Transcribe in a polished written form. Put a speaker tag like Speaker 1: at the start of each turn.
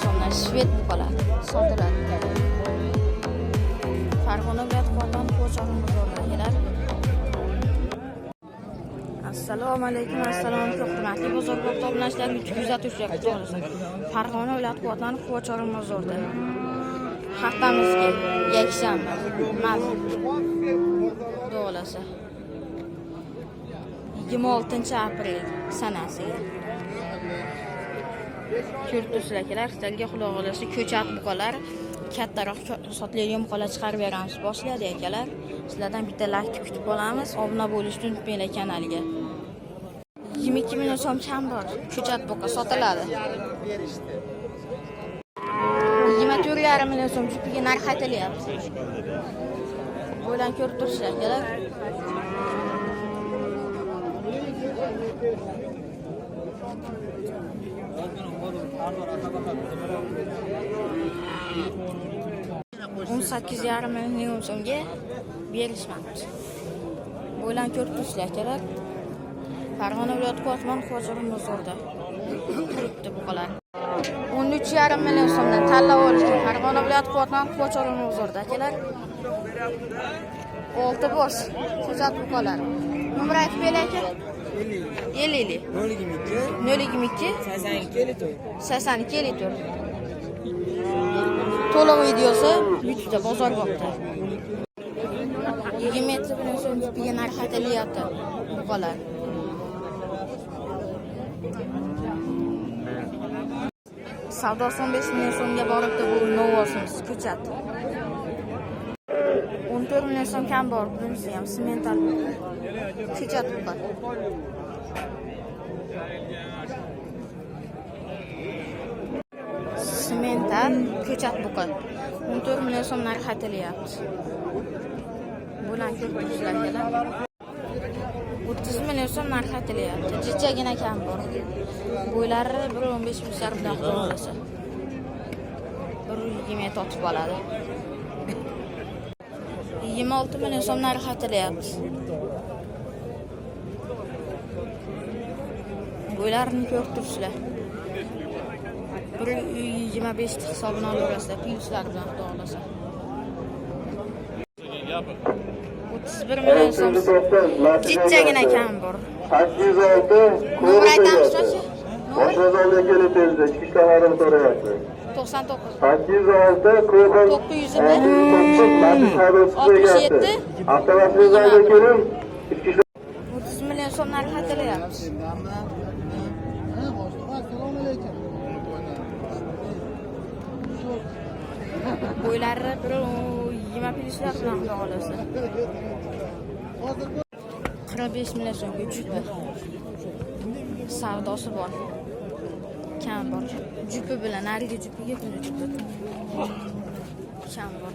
Speaker 1: so'mdan shved buqalar sotiladi. Farg'ona viloyati Qo'ton Qo'chqor bozoridagilar. Assalomu alaykum, assalomu alaykum, hurmatli bozor obunachilar, YouTube kuzatuvchilar, to'g'risi. Farg'ona viloyati Qo'ton Qo'chqor bozorida. Haftamizga yakshanba. Maz. Xudo xohlasa. 26 aprel sanasiga. Ko'rib turibsizlar akalar, sizlarga xudo xohlasa ko'chat buqalar, kattaroq sotiladigan buqalar chiqarib beramiz. Boshladi akalar. Sizlardan bitta laykni kutib qolamiz. Obuna bo'lishni unutmanglar kanalga. 22 million so'm kam bor. Ko'chat buqa sotiladi. 24,5 million so'm jupiga narx aytilyapti. Bo'lan ko'rib turibsizlar akalar. 18,5 million so'mga berishmabdi. Bo'lan ko'rib turibsizlar akalar. Farg'ona viloyati Quvvatmon Qo'chqor bozorida turibdi buqalar. 13,5 million so'mdan tanlab olishgan Farg'ona viloyati Quvvatmon Qo'chqor bozorida akalar. 6 bosh ko'chat buqalar. Nomer aytib bering aka. 50
Speaker 2: 022
Speaker 1: 022
Speaker 2: 82 54.
Speaker 1: 82 54. To'liq videosi YouTube'da bozor bo'pti. 27 million so'm jupiga narx aytilyapti buqalar. Savdosi 15 million so'mga boribdi bu novvosimiz ko'chat. 14 million so'm kam bor, bunisi ham semental ko'chat buqa. Semental ko'chat buqa. 14 million so'm narx aytilyapti. Bularni ko'rib turibsizlar akalar. 30 million so'm narx aytilyapti. Jichagina kam bor. Bo'ylari 1.15 metr bilan xudo xohlasa. 1.20 totib oladi. 26 million so'm narx aytilyapti. Bo'ylarini ko'rib turibsizlar. 1.25 hisobini olaverasizlar, plyuslar bilan xudo xohlasa. 31 million so'm jichagina kam bor.
Speaker 3: 806
Speaker 1: Nomer aytamiz aka. Nomer
Speaker 3: Boshbozorga kelib tezda ichki ishlar xodimi so'rayapti.
Speaker 1: 99
Speaker 3: 806 Ko'pin
Speaker 1: 901
Speaker 3: 609 Matiz haydovchisi
Speaker 1: 67
Speaker 3: egasi. Avtovokzalga keling. Ichki ishlar
Speaker 1: 30 million so'm narx aytilyapti. Bo'ylari 1.20 plyuslar bilan xudo xohlasa. 45 million so'mga jupi. Savdosi bor. Kam bor. Jupi bilan narigi jupiga buni jupi. Kam bor.